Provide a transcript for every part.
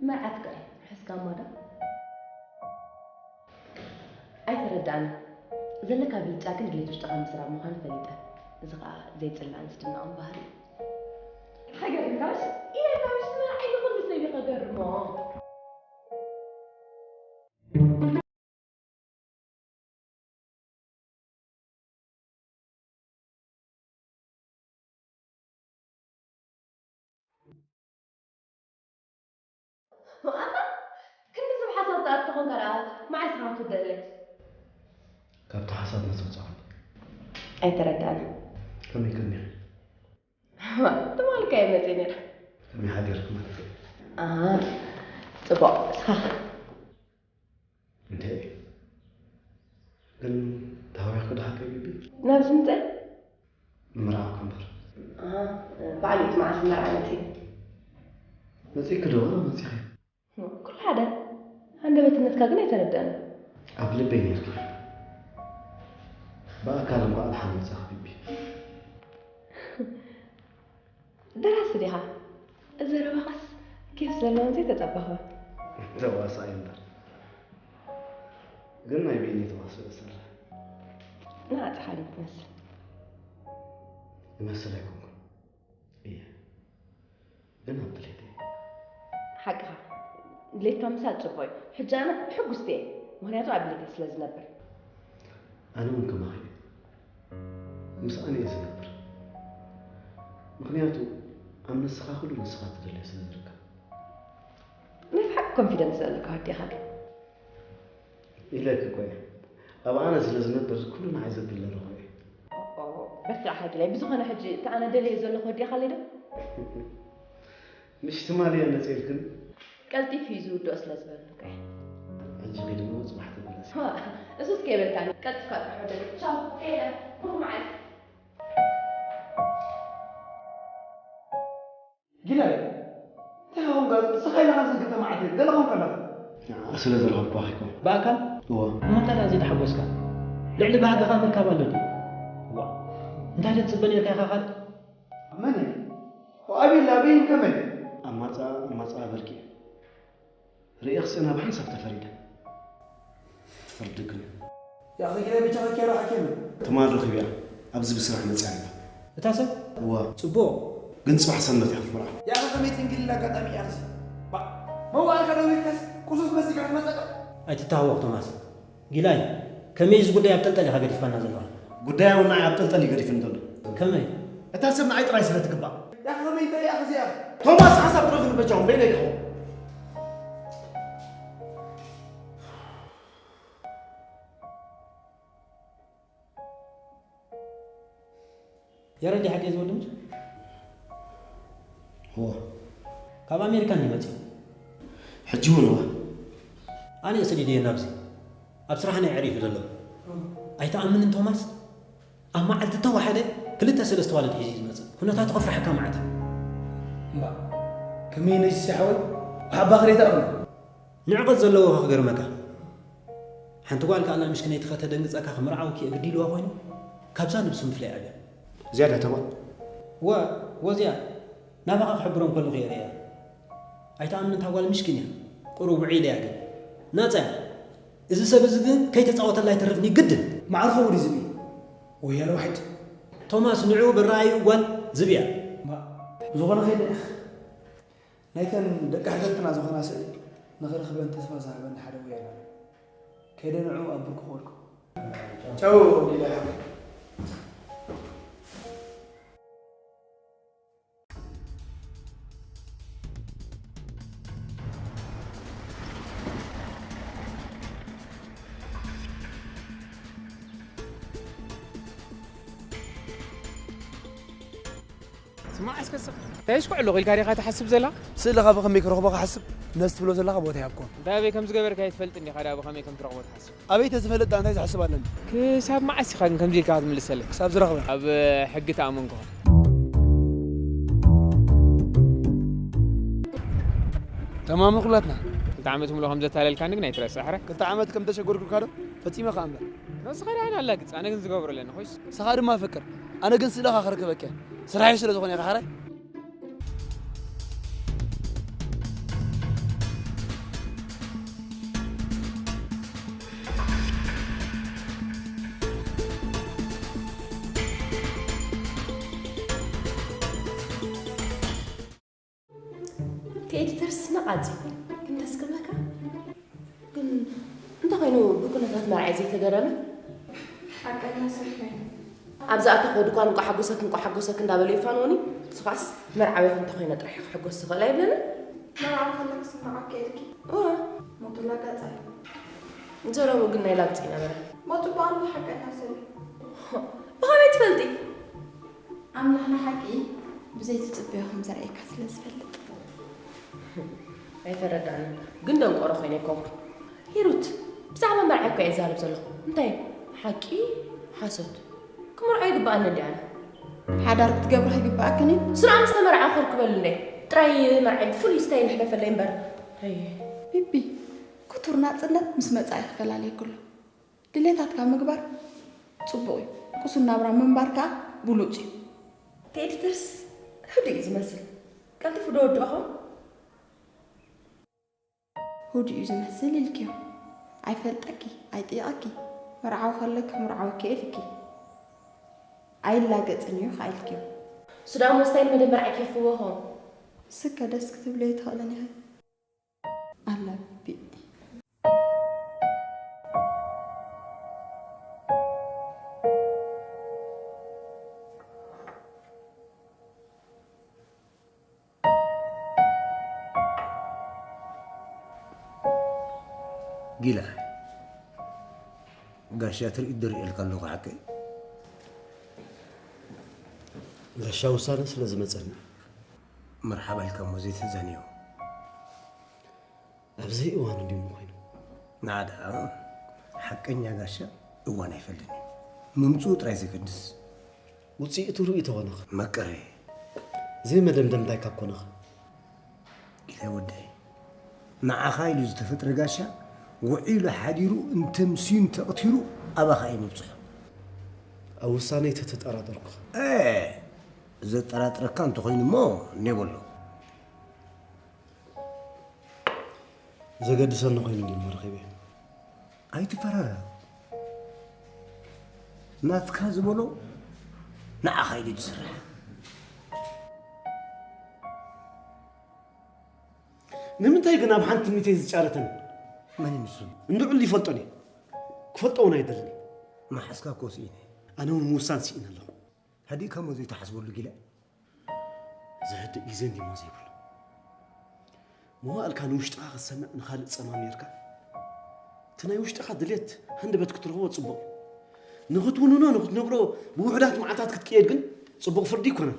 መርዓትካ እዩ። ርሑስ ጋማ ዶ? ኣይተረዳእን። ዘለካ ብልጫ ግን ድሌት ውሽጥኻ ምስራብ ምዃኑ ፈሊጠ። እዚ ኸኣ ዘይጽላእን ዝድነቕን ባህሪ እዩ። ሃገር ጋሽ፣ ኢለ ጋሽ፣ መርዓይ ንኹሉ ሰብ እዩ ከገርሞ። ኣታ ክንዲ ሰብ ሓሳብ ትኣቱ ተኾንካ ደኣ መዓስ ኢኻ ክትውደኣለይ? ካብቲ ሓሳብ ነፃ ውፅኣኒ። ኣይተረዳእን። ከመይ ከኒኺ? ትማሊ እኮ እየ መፂአ ነይረ። ከመይ ሓዲርኪ ማለት እዩ? ኣሃ፣ ፅቡቕ። ንስኻ ኸ? እንተ ግን ተሃዊኽኪ ዶ ሓቀይ ቢቢ? ናብዚ ምፀ? ንመርዓኹ እምበር። ኣሃ፣ በዓል እቲ መዓልቲ መርዓ መፂ። መፂእኪ ዶ ወላ መፂኺ? ኩሉ ሓደ። ሃንደበትነትካ ግን ኣይተረድኣንን። ኣብ ልበይ ነይርኪ። ብኣካል እንኳዕ ደሓን መፃኺ ቢቢ። ደራሲ ዲኻ? ዘረባኻስ ኬፍ ዘለዎን ዘይተጠበኸ። ተዋሳኣይ እምበር። ግን ናይ በይነይ ተዋስኦ እሰርሕ። ንዓኻ ሓሊፍ ትመስል። እመስል ኣይኮንኩን። እየ። ግን ኣብ ድሌተይ። ሓቅኻ። ድሌትካ ምሳል ጽቡቕ እዩ። ሕጂ ኣነ ሕጉስቲ እየ። ምኽንያቱ ኣብ ድሌተይ ስለ ዝነብር። ኣነ እውን ከማኺ እየ። ምስኣን እየ ዝነብር። ምኽንያቱ ኣብ ንስኻ ኩሉ ንስኻ ትደልዮ ስለ ዝርከብ። ናይ ብሓቂ ኮንፊደንስ ዘለካ ወዲ ኢኻ ግን። ኢለኪ እኮ እየ። ኣብ ኣነ ስለ ዝነብር ኩሉ ንዓይ ዘብል ኣለኹ እየ። ኦ፣ በርትዕ ሓጊለይ። ብዝኾነ ሕጂ እቲ ኣነ ደልዮ ዘለኹ ወዲ ኢኻለይ ዶ? ምሽ ትማሊ እየ መጺኤልክን። ቀልጢፉ እዩ ዝውድኦ ስለ ዝበልኩ እየ። ሕጂ ኺዲ እሞ ጽባሕ ተመለሲ። ዋ፣ እሱስ ከይበልካኒ። ቀልጢፍካ ጥራሕ ወደኒ። ቻው፣ ከይደ። ብሩኽ መዓልቲ። ጊላይ፣ እንታይ ኸውን ጋር ንስኻ ኢለኻ ዝግተ መዓት ገለ ኸውን ከለኻ? ንዓ ስለ ዝረኸብኳ ኺኮን። ብኣካል? እወ። እሞ እንታይ ደኣ ዘይተሓጎስካ? ልዕሊ ባህግኻ ምርካብ ኣሎ ድዩ? ዋ፣ እንታይ ዶ ትጽበ ነርካ ኢኻ ካልእ? መን እየ? ወኣቤላ በይን ከመይ? ኣማጻ-፣ ኣማጻ በርቂ። ርእየ ክስእና ብሓንሳብ ተፈሪደ። ፍርዲ ግን። ያኺ ጊላይ ብቻ ኬራ ሓኪም። ትማል ረኺብያ፣ ኣብዚ ብስራሕ መጽያ ነይራ። እታ ሰብ? እዋ። ጽቡቕ። ግን ጽባሕ ሰንበት እያ ክትምርዓ። ያኺ ከመይ ጽንግልና ኣጋጣሚ እያ ርሲ። ባ-፣ መዋእልካ ደዊልካስ ቁሱስ መሲልካ ክትመጸካ? ኣይትተሃወኽ ቶማስ። ጊላይ፣ ከመይ እዚ ጉዳይ ኣብ ጠልጠል ኢኻ ገዲፍካና ዘለኻ? ጉዳይ እውን ንዓይ ኣብ ጠልጠል እዩ ገዲፍኒ ዘሎ። ከመይ? እታ ሰብ ንዓይ ጥራይ ስለ ትግባእ። ያኺ ከመይ እንታይ እያ ኸዚኣ? ቶማስ ሓሳብ ጥረፍ ንበጃኹም በይነይ ኢኹም። ያረዲ ሓቂ ዝወድምት? እወ። ካብ ኣሜሪካ እንዲ መፅኡ? ሕጂ እውን እወ። ኣነ እየ ሰዲደዮ ናብዚ። ኣብ ስራሕና እዩ ዕሪፉ ዘሎ። ኣይትኣምንን ቶማስ? ኣብ መዓልቲ ተዋሓደ ክልተ ሰለስተ ዋልድ ሒዙ እዩ ዝመፅእ። ኩነታቱ ከፍርሐካ መዓት። እምባ፣ ከመይ ነጅስ ይሓወይ? ብሓባ ክሬታ ኣኽለ። ንዕቐት ዘለዎ ኸ ክገርመካ? ሓንቲ ጓል ከኣ ኣላ ምሽክነይቲ ኸተደንግጸካ ክምርዓወኪ እየ ግዲ ኢልዋ ኾይኑ፣ ካብዛ ነብሱ ምፍላይ ኣብያ። ዝያዳ ተባ። ወ-፣ ወዝያ፣ ናባኻ ክሕብሮም ከለኹ እየ ርእያ። ኣይትኣምንን እታ ጓል ምሽኪን እያ። ቁሩብ ውዒለ እያ ግን። ናጻ እያ። እዚ ሰብ እዚ ግን ከይተጻወተላ ኣይተርፍን እዩ ግድን። መዓርፎ ውዲ ዝብኢ። ወያለ ዋሒድ። ቶማስ ንዑ ብረኣዩ ጓል ዝብያ። እማ፣ ብዝኾነ ኸይደ። ናይተን ደቂ ሃገርትና ዝኾና ስእሊ ንኽረኽበን ተስፋ ዝሃበኒ ሓደ ወያነ ኣሎ። ከይደ ንዕኡ ኣብ ብርኩ ክወድቆ። ቻው፣ ጊላይ ሓወይ። ስማዕ እስከ ስቕ። እንታይ ሽኩዕ ኣለኹ ኢልካ ዲኻ ትሓስብ ዘላ? ስእልኻ ብኸመይ ክረኽቦ ክሓስብ? ነዚ ትብሎ ዘለኻ ቦታ ይሃብኮ። እንታይ ኣበይ ከም ዝገበርካዮ ትፈልጥ እንዲኻ ደኣ ብኸመይ ከም ትረኽቦ ትሓስብ? ኣበይ ተዝፈልጥ ደኣ እንታይ ዝሓስብ ኣለኒ? ክሳብ መዓስ ኢኻ ግን ከምዚ ኢልካ ክትምልሰለይ? ክሳብ ዝረኽበ። ኣብ ሕጊ ተኣመንኩኻ። ተማመን ኩላትና። ክልተ ዓመት ሙሉ ከም ዘታለልካኒ ግን ኣይትረስዕ ሕራይ። ክልተ ዓመት ከም ተሸገርኩልካ ዶ? ፈጺመ ከኣ እምበር። ንስኻ ደኣ ኣላግጽ፣ ኣነ ግን ዝገብሮ ኣለኒ፣ ኮይስ? ንስኻ ድማ ፈቅር፣ ኣነ ግን ስእልኻ ክረክበካ እየ። ስራሐይ ስለ ዝኾነ ኢኻ፣ ሕራይ? ኤዲተርስ ነቓጺ ግን ደስ ክብለካ። ግን እንተኾይኑ ብኩነታት መርዓይ ዘይተገረመ? ሓቀኛ ሰብ ኮይኑ። ኣብዚ ኣተኾ ድኳን እንቋ ሓጎሰክ፣ እንቋ ሓጎሰክ እንዳበሉ ይፋንውኒ። ንስኻስ መርዓዊ እንተኾይነ ጥራሕ ክሕጎስ ዝኽእል ኣይብለንን። መርዓ ከለክ ስምዓክ ኢልኪ? እወ። ሞቱላ ጋጻ። ዘረቡ ግን ናይ ላግጺ ነበረ። ሞቱ ብኣሉ ሓቀኛ ሰብ እዩ። ብኸመይ ትፈልጢ? ኣምላኽ ንሓቂ ብዘይትጽበዮ ከም ዘርእየካ ስለ ዝፈልጥ። ኣይተረዳእንን። ግን ደንቆሮ ኮይነ ኣይኮንኩ። ሂሩት፣ ብዛዕባ መርዓ እኮ እየ ዝዛረብ ዘለኹ። እንታይ? ሓቂ? ሓሶት? ክምርዖ ይግባኣኒ እንዲ ኣነ። ሓዳር ክትገብሪ ይግባኣክን እዩ። ስራዕ ምስ ተመርዓ ክርከበሉ እንደ ጥራይ መርዓይ ብፍሉይ ስታይል ሕለፈለይ እምበር። ኣይ። ቢቢ፣ ክቱር ናጽነት ምስ መጻኢ ክፈላለ ይክሎ። ድሌታትካ ምግባር ጽቡቕ እዩ። ቅሱን ናብራ ምንባር ከኣ ብሉጽ እዩ። እቲ ኤዲተርስ ህዱእ እዩ ዝመስል። ቀልጢፉ ዶ ወድእኹም? ህዱእ እዩ ዝመስል ኢልክዮ። ኣይፈልጠኪ፣ ኣይጥይቐኪ። መርዓዊ ከለኪ ምርዓዊ ከ ኢልኪ። ኣይላገጽን እዩ ከኣ ኢልክዮ። ሱዳን ወስታይን መደበር ኣይኬፍዎ ሆ። ስከ ደስ ክትብለይ ትኽእልን ኢኺ። ኣለቢ። ጊላ፣ ጋሻ ትርኢት ድርእየልካ ኣለኹ ሓቀይ። ጋሻ ውሳነ ስለ ዝመጸኒ። መርሓባ ኢልካ እሞ ዘይተዛንዮ። ኣብ ዘይእዋኑ ድዩ እሞ ኮይኑ? ናዳ፣ ሓቀኛ ጋሻ እዋን ኣይፈልጥን እዩ። ምምጽኡ ጥራይ ዘገድስ። ውጽኢቱ ርኡይ ተኾነኸ? መቀረ። ዘይመደምደምታ ካብ ኮነኸ? ኢለ ወደይ። ንዓኻ ኢሉ ዝተፈጥረ ጋሻ ውዒሉ ሓዲሩ እንተምስዩን ተቕቲሩ ኣባኻ እዩ ምብጽሖ። ኣብ ውሳነይ ተተጠራጠርኩ። እ፣ ዘጠራጥረካ እንተኾይኑ እሞ ኔበሎ። ዘገድሰኒ ኮይኑ ግን መርኺበ። ኣይትፈራራ። ናትካ ዝበሎ ንዓኻ ኢሉ ዝስራሕ። ንምንታይ ግን ኣብ ሓንቲ ትምኒተይ ዝጫረተን? መን እዩ ንሱ? እንድዑል ይፈልጦን እየ። ክፈልጦ እውን ኣይደልን እየ። መሓዝካ እኮ ስኢነ። ኣነ እውን ምውሳን ስኢነ ኣለኹ። ሃዲእካ እሞ ዘይትሓስበሉ ጊላ? ዘህድእ ግዜ እንዲሞ ዘይብሉ። መዋእልካ ንውሽጥኻ ክትሰምዕ ንኻልእ ትጸማም ኔርካ። እቲ ናይ ውሽጥኻ ድሌት ሃንደበት ክትረኽቦ ጽቡቕ እዩ። ንኽትውንኖ ንኽትነብሮ ብውሑዳት መዓልታት ክትቅየድ ግን ጽቡቕ ፍርዲ ኣይኮነን።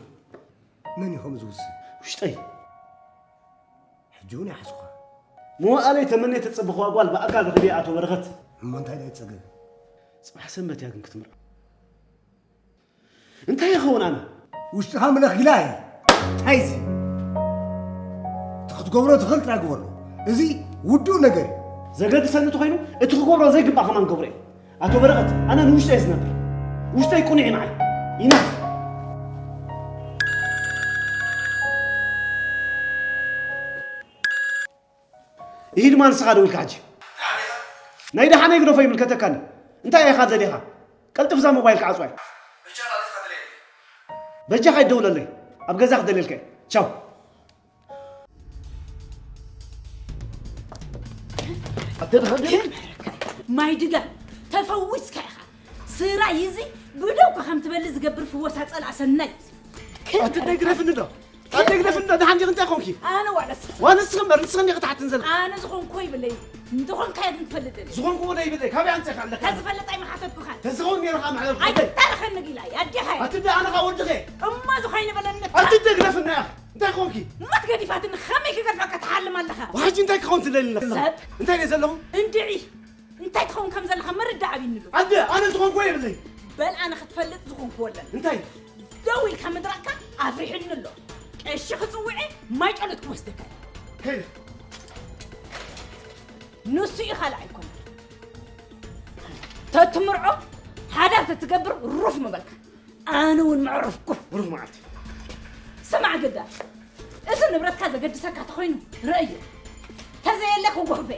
መን እዩ ከምኡ ዝውስን? ውሽጠይ። ሕጂ እውን ይሓስኹኻ። መዋእለይ ተመንየ ተጸበኽዋ ጓል ብኣካል ረኺበ ኣቶ በረኸት። እሞ እንታይ ደኣ ይጸገም? ጽባሕ ሰንበት እያ ግን ክትምርዖ። እንታይ ይኸውን ኣነ? ውሽጥኻ ምለኽ ኢላ እየ። እንታይ እዚ? እቲ ክትገብሮ ትኽእል ጥራይ ግበሮ። እዚ ውዱእ ነገር እዩ። ዘገድሰኒ እንተኾይኑ እቲ ክገብሮ ዘይግባእ ከማን ክገብሮ እየ። ኣቶ በረኸት፣ ኣነ ንውሽጠይ እየ ዝነብር። ውሽጠይ ቅኑዕ እዩ ንዓይ። ኢናፍ። ይሂድ ማ ንስኻ ደው ኢልካ ሕጂ። ናይ ደሓነይ ግደፎ ይምልከተካኒ። እንታይ ኢኻ ደሊኻ? ቀልጥፍ እዛ ሞባይል ክዓጽዋ እየ። በጃኻ ይደውለለይ። ኣብ ገዛ ክደልየልካ እየ። ቻው። ማይ ድጋ ተፈዊስካ ኢኻ። ስራይ እዚ ብደውካ ከም ትበሊ ዝገብር ፍወሳ ጸላእ ሰናይ። ኣቲ ደይ ግደፍኒ ዶ ኣቲ ግደፍኒ ዶ ደሓን ዲኺ እንታይ ኮንኪ? ኣነ ዋላ ንስኺ ዋላ ንስኺ እምበር ንስኺ እንዲኺ ትሓትኒ ዘለኺ። ኣነ ዝኾንኩ ኣይብለይ እንተኾንካ እየ ግን ትፈልጥ ደለ። ዝኾንኩ እውን ኣይብለይ ካበይ ኣምፂእካ ኣለካ? ተዝፈልጥ ኣይምሓተትኩኻን። ተዝኸውን ነይሩ ከዓ ምዕለል ኣይትታረኸኒ ጊላይ ኣዴኻ እየ። ኣቲ ደ ኣነ ከዓ ወድኺ እየ። እሞ ዝኾይነ በለኒ። ኣቲ ደ ግደፍኒ ኢኻ እንታይ ኮንኪ? ሞት ገዲፋትኒ ከመይ ክገድፈካ ትሓልም ኣለኻ? ሕጂ እንታይ ክኸውን ትደሊ ኣለኻ? ሰብ እንታይ ድየ ዘለኹ? እንድዒ እንታይ ትኸውን ከም ዘለኻ ምርዳእ ኣብይኒ ኣሎ። ኣደ ኣነ ዝኾንኩዎ የብለይ። በል ኣነ ክትፈልጥ ዝኾንኩዎ ኣለኒ። እንታይ? ደው ኢልካ ምድራቕካ ኣፍሪሑኒ ኣሎ። ቀሺ ክጽውዐ ማይ ጨሎት ክወስደካ እየ። ከይደ። ንሱ እዩ ካልእ ኣይኮነን። ተትምርዖ ሓዳር ተትገብር ሩፍ ምበልካ። ኣነ እውን መዕረፍኩ። ብሩኽ መዓልቲ። ስማዕ ግዳ፣ እዚ ንብረትካ ዘገድሰካ ተኾይኑ ርእዮ። ተዘየለ ክጉሕፈ።